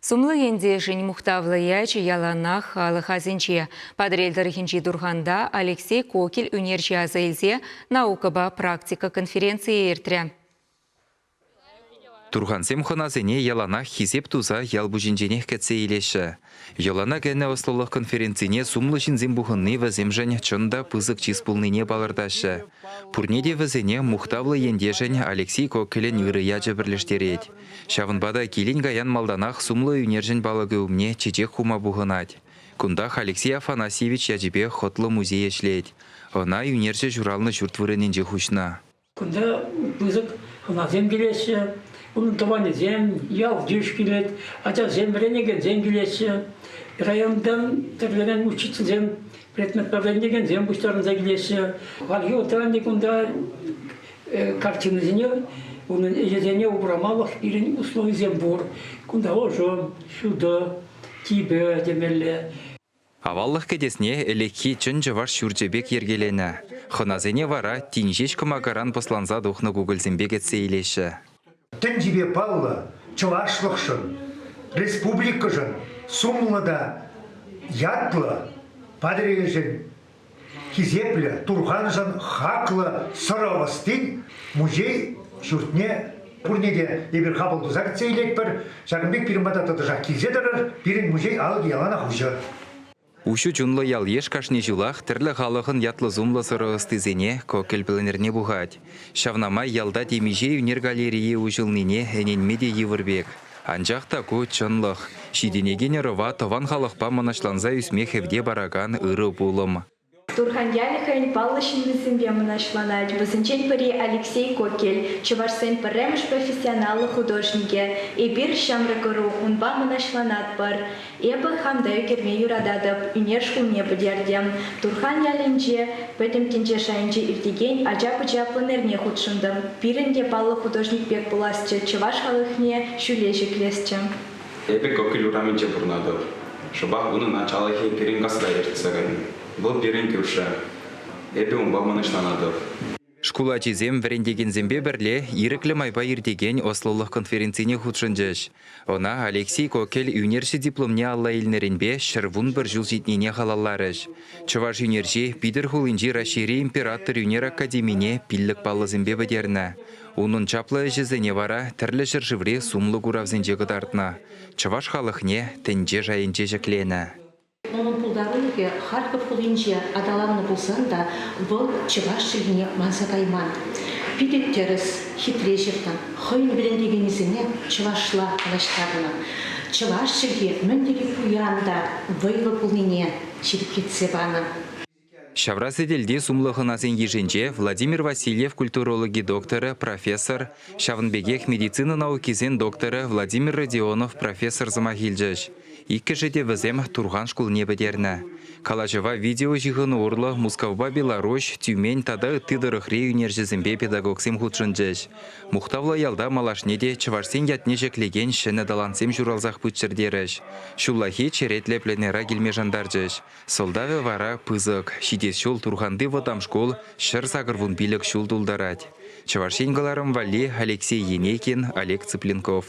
Сумлӑ ентешӗн мухтавлӑ ячӗ яланах халӑх асӗнче. Патӑрьел тӑрӑхӗнчи Турханта Алексей Кокель ӳнерҫе аса илсе наукӑпа практика конференцийӗ иртрӗ. Турхансем хӑнасене яланах хисеп туса ял пуҫӗнченех кӗтсе илеҫҫӗ. Йӑлана кӗнӗ ӑслӑлӑх конференцине сумлӑ ҫынсем пухӑнни вӗсемшӗн чӑн та пысӑк чыс пулнине палӑртаҫҫӗ. Пурне те вӗсене мухтавлӑ ентешӗн Алексей Кокелӗн ырӑ ячӗ пӗрлештерет. Ҫавӑнпа та килен-каян малтанах сумлӑ ӳнерҫӗн палӑкӗ умне чечек хума пухӑнать. Кунтах Алексей Афанасьевич ячӗпе хӑтлӑ музей ӗҫлет. Ӑна ӳнерҫӗ ҫуралнӑ ҫурт вырӑнӗнче хуҫнӑ. Кунта пысӑк хӑнасем килеҫҫӗ, унӑн тӑванӗсем, ял-йыш килет, ачасем, вӗренекенсем килеҫҫӗ. Районтан тӗрлӗрен учительсем, предметпа вӗрентекенсем пуҫтарӑнса килеҫҫӗ. Хальхи вӑхӑтра ӗнтӗ кунта картинӑсене, унӑн ӗҫӗсене упрамалӑх пирӗн условисем пур. Кунта ӑшӑ, ҫутӑ, типӗ темелле. Аваллӑх кӗтесне ӗлӗкхи чӑн чӑваш ҫурчӗ пек йӗркеленӗ. Хӑнасене вара тин ҫеҫ кӑмакаран пӑсланса тухнӑ кукӑльсемпе кӗтсе илеҫҫӗ. Тӗнчипе паллӑ чӑвашлӑхшӑн, республикӑшӑн сумлӑ та ятлӑ Патӑрьелшӗн хисеплӗ Турханшӑн хаклӑ сӑрӑ ӑстин музей ҫуртне пурне те эпир хапӑл туса кӗтсе илетпӗр. Ҫакӑн пек пирӗн пата тӑтӑшах килсе тӑрӑр, пирӗн музей алӑкӗ яланах уҫӑ. Уҫӑ чунлӑ ял-йыш кашни ҫулах тӗрлӗ халӑхӑн ятлӑ-сумлӑ сӑрӑ ӑстисене Кокель пленэрне пухать. Ҫавна май ялта темиҫе ӳнер галерейи уҫӑлнине ӗненме те йывӑр пек. Анчах та ку чӑнлӑх. Ҫитӗнекен ӑрӑва тӑван халӑхпа мӑнаҫланса ӳсме хевте паракан ырӑ пулӑм. Турхан ялӗ хӑйӗн паллӑ ҫыннисемпе мӑнаҫланать. Вӗсенчен пӗри Алексей Кокель, чӑвашсен пӗрремӗш профессионаллӑ художникӗ. Эпир, ҫамрӑк ӑру, унпа мӑнаҫланатпӑр. Эпӗ хам та ӳкерме юрататӑп, ӳнер шкулне пӗтертӗм. Турхан ялӗнче пӗтӗм тӗнче шайӗнче иртекен ача-пӑча пленэрне хутшӑнтӑм. Пирӗн те паллӑ художник пек пуласчӗ, чӑваш халӑхне ҫӳле ҫӗклесчӗ. Эпӗ Кокель урамӗнче пурӑнатӑп. Шӑпах унӑн ачалӑхӗ пирӗн касра иртсе кайнӑ. Вӑл пирӗн кӳршӗ. Эпӗ унпа мӑнаҫланатӑп. Шкул ачисем вӗрентекенсемпе пӗрле ирӗклӗ майпа иртекен ӑслӑлӑх конференцине хутшӑнчӗҫ. Ӑна Алексей Кокель ӳнерҫӗ дипломне алла илнӗренпе 111 ҫул ҫитнине халалларӗҫ. Чӑваш ӳнерҫи Питӗр хулинчи Раҫҫейри император ӳнер академине пиллӗк паллӑсемпе пӗтернӗ. Унӑн чаплӑ ӗҫӗсене вара тӗрлӗ ҫӗршыври сумлӑ куравсенче кӑтартнӑ, чӑваш халӑхне тӗнче шайӗнче ҫӗкленӗ. Унӑн пултарулӑхӗ Харьков хулинче аталаннӑ пулсан та вӑл чӑваш чӗлхине манса кайман. Питӗ тӗрӗс, хитре ҫырнӑ, хӑйӗн вӗрентекенӗсене чӑвашла калаҫтарнӑ. Чӑваш чӗлхи мӗн тери пуян та вӑйлӑ пулнине ҫирӗплетсе панӑ. Ҫавра сӗтелти сумлӑ хӑнасен йышӗнче Владимир Васильев культурологи докторӗ, профессор, ҫавӑн пекех медицина наукисен докторӗ Владимир Родионов профессор сӑмах илчӗҫ. Иккӗшӗ те вӗсем Турхан шкулне пӗтернӗ. Калаҫӑва видеоҫыхӑну урлӑ Мускавпа Беларуҫ, Тюмень тата ытти тӑрӑхри ӳнерҫӗсемпе педагогсем хутшӑнчӗҫ. Мухтавлӑ ялта малашне те чӑвашсен ятне ҫӗклекен ҫӗнӗ талантсем ҫуралсах пыччӑр терӗҫ. Ҫуллахи черетлӗ пленэра килме шантарчӗҫ. Сӑлтавӗ вара пысӑк. Ҫитес ҫул Турханти вӑтам шкул 185 ҫул тултарать. Чӑваш Ен кӑларӑм валли Алексей Енейкин, Олег Цыпленков.